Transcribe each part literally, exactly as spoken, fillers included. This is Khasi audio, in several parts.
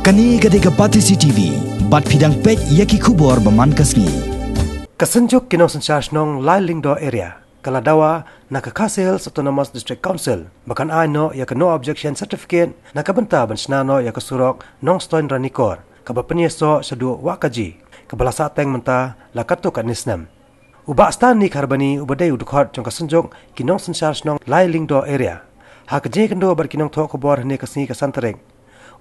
Kane ka dei ka Batesi T V, bad phi dang peit ïa ki khubor ba man ka sngi. Ka Synjuk ki Nongsynshar Shnong Lailingdoh Area ka la dawa na ka Khasi Hills Autonomous District Council ba kan ai noh ïa ka No Objection Certificate na ka bynta ban shna noh ïa ka surok Nongstoiñ Ranikor, kaba pynïasoh shaduh Wahkaji, kaba la sah teng mynta la katto katne snem. U Bah Stanley Kharbani, uba dei u dkhot jong ka Synjuk ki Nongsynshar Shnong Lailingdoh Area, ha ka jingïakynduh bad ki nongthoh khubor hynne ka sngi, ka san tarik,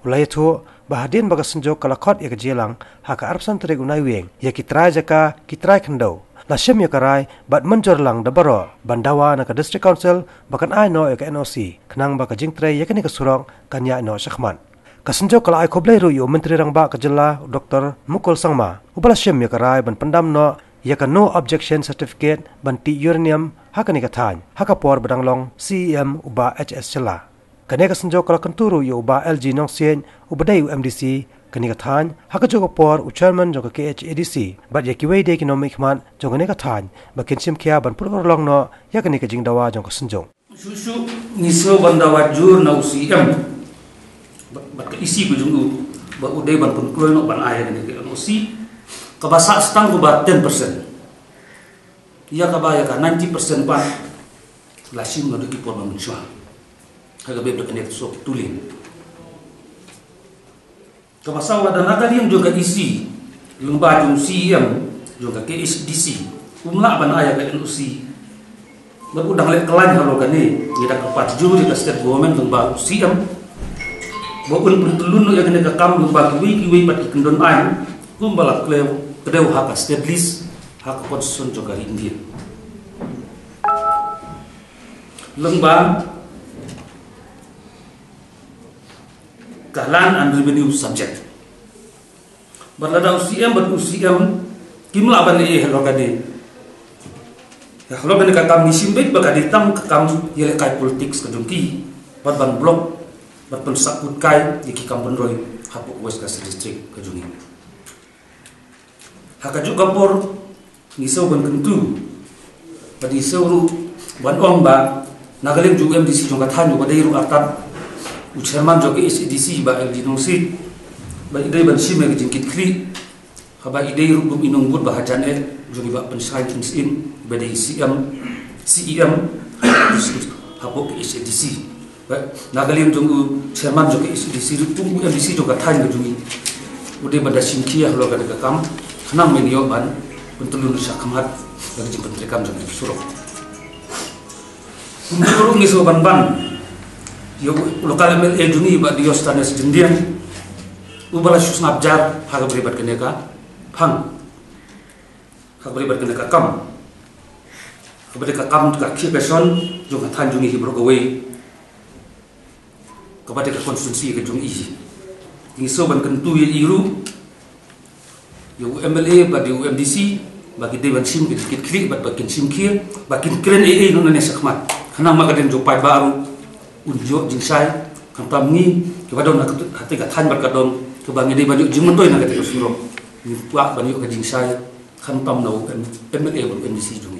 u la ïathuh ba hadien ba ka Synjuk ka la khot ïa ka jingïalang ha ka arphew san tarik u Naiwieng ïa ki trai jaka, ki trai khyndew, la shim ïa ka rai bad mynjur lang da baroh ban dawa na ka District Council ba kan ai noh ïa ka N O C, khnang ba ka jingtrei ïa kane ka surok kan ïaid noh shakhmat. Ka Synjuk ka la ai khublei ruh ïa u Myntri Rangbah ka jylla, u Doktor Mukul Sangma, uba la shim ïa ka rai ban pyndam noh ïa ka No Objection Certificate ban tih uranium ha kane ka thaiñ, ha ka por ba dang long C E M u Bah H S Shylla. Kane ka Synjuk ka la kyntu ruh ïa u Bah L G Nongsiej, uba dei u M D C kane ka thaiñ, ha kajuh ka por u Chairman jong ka K H A D C, bad ïa kiwei de ki nongmihkhmat jong kane ka thaiñ, ba kin shim khia ban pynurlong noh ïa kane ka jingdawa jong ka Synjuk. Shuh shuh ngi sngew ban dawa jur na u C M bad, bad ka E C ka jong u, ba u dei ban pynkloi noh ban ai ïa kane ka N O C, kaba sah tang kumba ten percent. Ïa kaba ïa ka ninety percent pat la shim naduh ki por ba mynshuwa. Ka kaba bad kane ka surok two lane. Kaba sawa da na ka liang jong ka E C lyngba jong C E M jong ka K H A D C, um lah ban ai ïa ka N O C. Bad u dang leh khlaiñ halor kane, ngi dang kyrpad jur ïa ka State Government lyngba u C E M ba un pyntlun noh ïa kane ka kam lyngba kiwei kiwei pat ki kyndon aiñ, kumba la kdew, kdew ha ka State List, ha ka Constitution jong ka ri India. Lyngba ka Land and Revenue Subject. Bad lada u C M bad u C M kim lah ban leh halor kane, halor kane ka kam, ngi shim beit ba ka dei tang ka kam ïalehkai politics ka jong ki, bad ban block bad pynsahkut kai ïa ki kam pynroi hapoh West Khasi District ka jong ngi. Ha kajuh ka por ngi sngew ban kyntu bad ngi sngew ruh ban ong ba na ka liang jong u M D C jong ka thaiñ, uba dei ruh artat u Chairman jong ka K H A D C, Bah L G Nongsiej, ba i dei ban shim ïa ka jingkitkhlieh, haba i dei ruh kum i nongbud ba hajan eh jong i Bah Pynshai Pynshim, ba dei C M, C E M hapoh K H A D C. Ba na ka liang jong u Chairman jong ka K H A D C ruh kum u M D C jong ka thaiñ ka jong ngi, u dei ban da shim khia halor kane ka kam, khnang ba ngin ïoh ban pyntlun shakhmat ïa ka jingpyntreikam jong ka surok. Kumjuh ruh ngi sngew ban ban ïa u local M L A jong ngi, Bah Diosthenes Jyndiang, uba la shu sngap jar ha kaba ïadei bad kane ka phang, ha kaba ïadei bad kane ka kam, kaba dei ka kam ka khih ka shon jong ka thaiñ jong ngi hi baroh kawei, kaba dei ka constituency ka jong i. Ngi sngew ban kyntu ïa i ruh, ïa u M L A bad ïa u M D C, ba ki dei ban shim ka jingkitkhlieh bad ba kin shim khia, ba kin kren ei ei noh nangne shakhmat, khnang ba ka dei jong u paidbah ruh un ïoh jingshai. Khamtam ngi kiba don ha katei ka thaiñ bad ka dong, kiba ngi dei ban ïoh jingmyntoi na katei ka surok, ngi kwah ban ïoh ka jingshai, khamtam na u M-, M L A bad u M D C jong ngi.